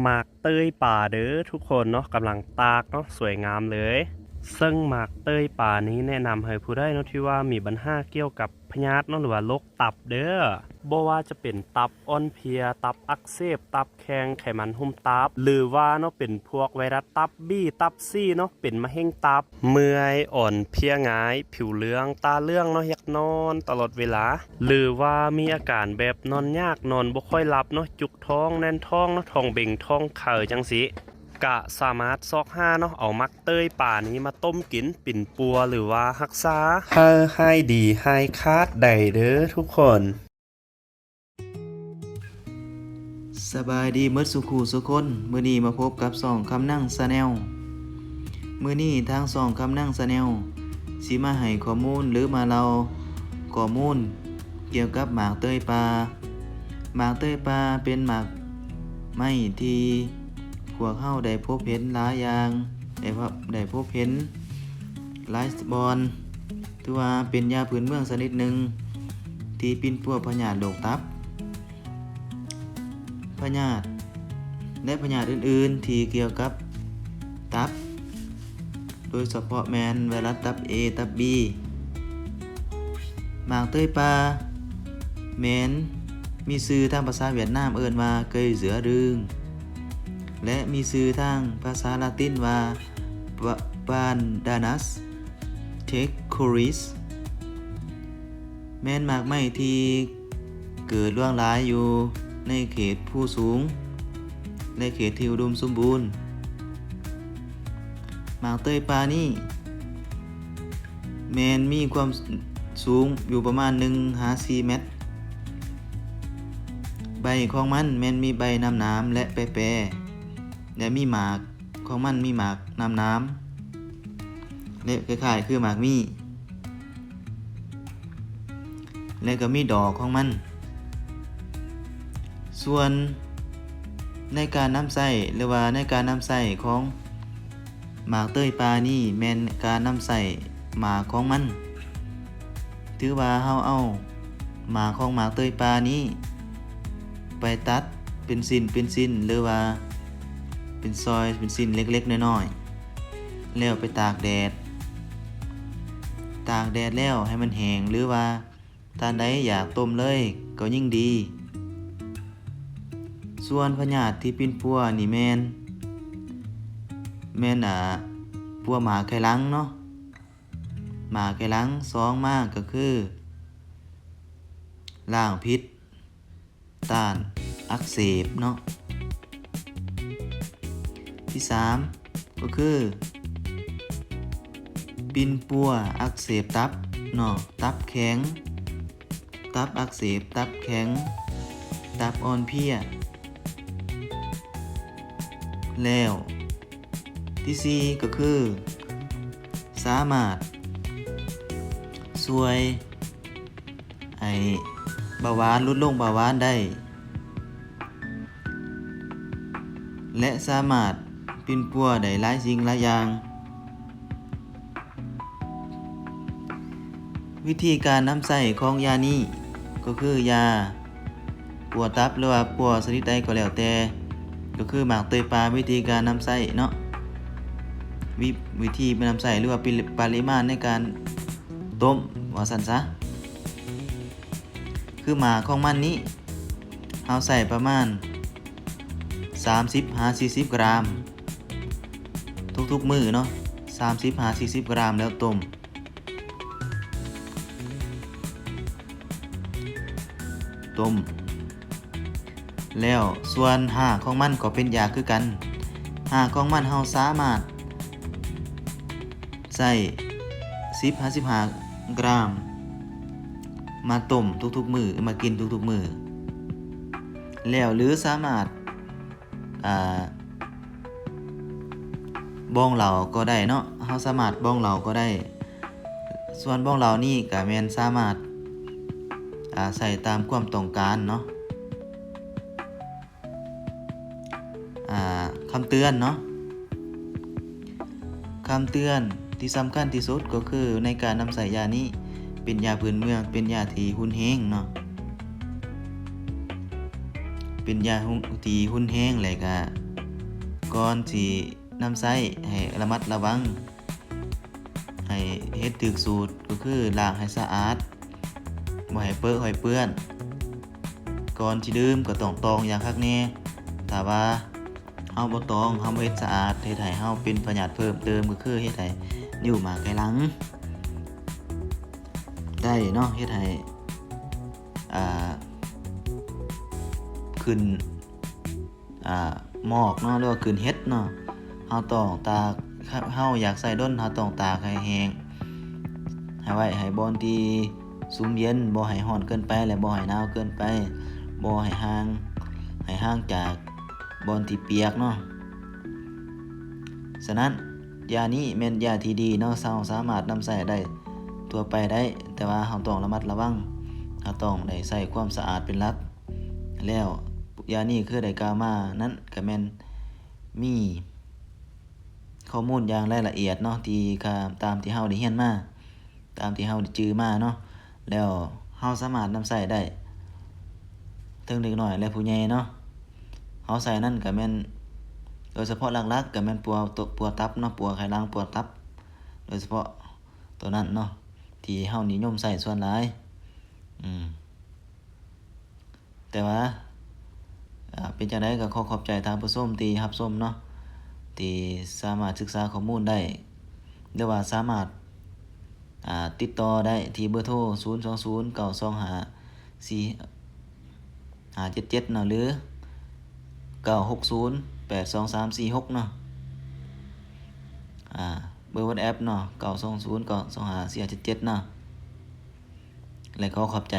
ໝາກເຕີຍປາເດີທຸກຄົນເນາະ ກຳລັງຕາກເນາະ ສວຍງາມເລີຍ. ເຊິ່ງໝາກເຕີຍປານີ້ແນະນຳໃຫ້ຜູ້ໃດເນາະ ທີ່ວ່າມີບັນຫາກ່ຽວກັບພະຍາດເນາະ ຫຼືວ່າໂລກຕັບເດີ. ບໍ່ວ່າຈະເປັນຕັບອ່ອນເພຍ, ຕັບອັກເສບ, ຕັບແຂງ, ໄຂມັນຫຸ້ມຕັບ ຫຼືວ່າເນາະ ເປັນພວກໄວຣັສຕັບບີ, ຕັບຊີເນາະ, ເປັນມະເຮັງຕັບ, ເມື່ອຍ, ອ່ອນເພຍງ່າຍ, ຜິວເຫຼືອງ, ຕາເຫຼືອງເນາະ, ຢາກນອນຕະຫຼອດເວລາ ຫຼືວ່າມີອາການແບບນອນຍາກ, ນອນບໍ່ຄ່ອຍຫຼັບເນາະ, ຈຸກທ້ອງ, ແໜ້ນທ້ອງເນາະ, ທ້ອງເບັງ, ທ້ອງຂາຍຈັ່ງຊີ້ ກະສາມາດຊອກຫາເນາະ ເອົາໝາກເຕີຍປານີ້ມາຕົ້ມກິນ ປິ່ນປົວ ຫຼືວ່າຮັກສາໃຫ້ຫາຍດີຫາຍຂາດໄດ້ເດີທຸກຄົນ. ສະບາຍດີໝົດສູ່ຄູ່ສູ່ຄົນ, ມື້ນີ້ມາພົບກັບຊ່ອງຄຳນັງ Channel. ມື້ນີ້ທາງຊ່ອງຄຳນັງ Channel ຊິມາໃຫ້ຂໍ້ມູນ ຫຼື ມາເລົ່າຂໍ້ມູນກ່ຽວກັບໝາກເຕີຍປາ. ໝາກເຕີຍປາເປັນໝາກໄມ້ທີ່ພວກເຮົາໄດ້ພົບເຫັນຫຼາຍຢ່າງ, ໄດ້ ໄດ້ພົບເຫັນຫຼາຍບ່ອນ. ຖືວ່າເປັນຢາພື້ນເມືອງຊະນິດໜຶ່ງທີ່ປິ່ນປົວພະຍາດໂລກຕັບ, ພະຍາດ ແລະ ພະຍາດອື່ນໆທີ່ກ່ຽວກັບຕັບ, ໂດຍສະເພາະແມ່ນໄວຣັສຕັບ A ຕັບ B. ໝາກເຕີຍປ່າແມ່ນມີຊື່ທາງພາສາຫວຽດນາມເອີ້ນວ່າ cây dứa rừng ແລະ ມີຊື່ທາງພາສາລາຕິນວ່າ Pandanus tricolores. ແມ່ນໝາກໄມ້ທີ່ເກີດຫຼວງຫຼາຍຢູ່ໃນເຂດພູສູງ ແລະ ເຂດທີ່ອຸດົມສົມບູນ. ໝາກເຕີຍປ່ານີ້ແມ່ນມີຄວາມສູງຢູ່ປະມານໜຶ່ງຫາສີ່ແມັດ. ໃບຂອງມັນແມ່ນມີໃບໜາມໆ ແລະ ແປໆ ແລະ ມີໝາກ ຂອງມັນມີໝາກໜາມໆ ແລະ ຄ້າຍໆຄືໝາກມີ້ ແລະ ກໍມີດອກຂອງມັນ. ສ່ວນໃນການນຳໃຊ້ ຫຼືວ່າໃນການນຳໃຊ້ຂອງໝາກເຕີຍປ່ານີ້ ແມ່ນການນຳໃຊ້ໝາກຂອງມັນ. ຖືວ່າເຮົາເອົາໝາກຂອງໝາກເຕີຍປ່ານີ້ໄປຕັດເປັນຊິ້ນເປັນຊິ້ນ ຫຼືວ່າເປັນຊອຍເປັນຊິ້ນເລັກໆນ້ອຍໆ ແລ້ວໄປຕາກແດດ. ຕາກແດດແລ້ວໃຫ້ມັນແຫ້ງ ຫຼືວ່າທ່ານໃດຢາກຕົ້ມເລີຍກໍຍິ່ງດີ. ສ່ວນພະຍາດທີ່ປິ່ນປົວນີ້ແມ່ນ ແມ່ນ ອາ ປົວໝາກໄຂ່ຫຼັງເນາະ. ໝາກໄຂ່ຫຼັງ ສອງມາກໍຄື ລ້າງພິດ ຕ້ານອັກເສບເນາະ. ທີສາມກໍຄື ປິ່ນປົວອັກເສບຕັບເນາະ, ຕັບແຂງ, ຕັບອັກເສບ, ຕັບແຂງ, ຕັບອ່ອນເພຍ. ແລ້ວ ທີສີ່ກໍຄື ສາມາດຊ່ວຍໃຫ້ເບົາຫວານ, ຫຼຸດລົງເບົາຫວານໄດ້ ແລະ ສາມາດປິ່ນປົວໄດ້ຫຼາຍສິ່ງຫຼາຍຢ່າງ. ວິທີການນຳໃຊ້ຂອງຢານີ້ກໍຄືຢາປົວຕັບ ຫຼືວ່າປົວຊະນິດໃດກໍແລ້ວແຕ່ ກໍຄືໝາກເຕີຍປ່າ. ວິທີການນຳໃຊ້ເນາະ ວິ ວິທີນຳໃຊ້ ຫຼືວ່າ ປະລິ ປະລິມານໃນການຕົ້ມ ວ່າຊັ້ນຊະ. ຄືໝາກຂອງມັນນີ້ ເຮົາໃຊ້ປະມານສາມສິບຫາສີ່ສິບກຣາມ ທຸກໆມື້ເນາະ, ສາມສິບຫາສີ່ສິບກຣາມ ແລ້ວຕົ້ມ ຕົ້ມ ແລ້ວສ່ວນຮາກຂອງມັນກໍເປັນຢາຄືກັນ. ຮາກຂອງມັນເຮົາສາມາດໃຊ້ສິບຫາສິບຫ້າກຣາມ ມາຕົ້ມທຸກໆມື້ ມາກິນທຸກໆມື້ ແລ້ວ ຫຼື ສາມາດ ອ່າ ບອງເຫຼົ້າກໍໄດ້ເນາະ, ເຮົາສາມາດບອງເຫຼົ້າກໍໄດ້. ສ່ວນບອງເຫຼົ້ານີ້ກະແມ່ນສາມາດ ອ່າ ໃຊ້ຕາມຄວາມຕ້ອງການເນາະ. ອ່າ ຄຳເຕືອນເນາະ, ຄຳເຕືອນທີ່ສຳຄັນທີ່ສຸດກໍຄືໃນການນຳໃຊ້ຢານີ້ ເປັນຢາພື້ນເມືອງ, ເປັນຢາທີ່ຮຸນແຮງເນາະ. ເປັນຢາຮຸ ທີ່ຮຸນແຮງ ແລະກະກ່ອນຊິນຳໃຊ້ໃຫ້ລະມັດລະວັງ ໃຫ້ເຮັດຖືກສູດ ກໍຄືລ້າງໃຫ້ສະອາດ ບໍ່ໃຫ້ເປິະໃຫ້ເປື້ອນ. ກ່ອນຊິດື່ມກໍຕ້ອງຕອງຢ່າງຄັກແນ່. ຖ້າວ່າເຮົາບໍ່ຕອງ ເຮົາບໍ່ເຮັດສະອາດ ເຮັດໃຫ້ເຮົາເປັນພະຍາດເພີ່ມເຕີມ ກໍຄືເຮັດໃຫ້ນິ້ວໝາກໄຂ່ຫຼັງໄດ້ເນາະ ເຮັດໃຫ້ ອ່າ ຂຶ້ນ ອ່າ ໝອກເນາະ ຫຼືວ່າຂຶ້ນເຫັດເນາະ. ເຮົາຕ້ອງຕາກ ເຮົາຢາກໃຊ້ດົນ ເຮົາຕ້ອງຕາກໃຫ້ແຫ້ງ ໃຫ້ໄວ້ໃຫ້ບ່ອນທີ່ຊຸ່ມເຢັນ ບໍ່ໃຫ້ຮ້ອນເກີນໄປ ແລະບໍ່ໃຫ້ໜາວເກີນໄປ ບໍ່ໃຫ້ຫ່າງ ໃຫ້ຫ່າງຈາກບ່ອນທີ່ປຽກເນາະ. ສະນັ້ນ ຢານີ້ແມ່ນຢາທີ່ດີເນາະ ເຮົາສາມາດນຳໃຊ້ໄດ້ທົ່ວໄປໄດ້ ແຕ່ວ່າເຮົາຕ້ອງລະມັດລະວັງ ເຮົາຕ້ອງໄດ້ໃຊ້ຄວາມສະອາດເປັນຫຼັກ. ແລ້ວຢານີ້ຄືໄດ້ກ່າວມານັ້ນ ກະແມ່ນມີຂໍ້ມູນຢ່າງລາຍລະອຽດເນາະ ທີ່ ຕາມທີ່ເຮົາໄດ້ຮຽນມາ ຕາມທີ່ເຮົາໄດ້ຈື່ມາເນາະ. ແລ້ວເຮົາສາມາດນຳໃຊ້ໄດ້ເຖິງເດັກນ້ອຍ ແລະຜູ້ໃຫຍ່ເນາະ. ເຮົາໃຊ້ນັ້ນກະແມ່ນ ໂດຍສະເພາະຫຼັກໆ ກະແມ່ນປົວ ປົວຕັບເນາະ ປົວໄຂ່ຫຼັງ ປົວຕັບ ໂດຍສະເພາະໂຕນັ້ນເນາະ ທີ່ເຮົານິຍົມໃຊ້ສ່ວນຫຼາຍ. ອືມ ແຕ່ວ່າ ອ່າ ເປັນຈັ່ງໃດກໍຂໍຂອບໃຈທ່ານຜູ້ຊົມທີ່ຮັບຊົມເນາະ ທີ່ສາມາດສຶກສາຂໍ້ມູນໄດ້ ຫຼືວ່າສາມາດ ອ່າ ຕິດຕໍ່ໄດ້ທີ່ເບີໂທ ສູນສອງສູນ ເກົ້າສອງຫ້າ ສີ່ຫ້າເຈັດເຈັດເນາະ ຫຼື ເກົ້າຫົກສູນ ແປດສອງສາມສີ່ຫົກເນາະ. ອ່າ ເບີວັອດແອັບເນາະ ເກົ້າສອງສູນ ເກົ້າສອງຫ້າ ສີ່ຫ້າເຈັດເຈັດເນາະ. ແລະ ຂໍຂອບໃຈ.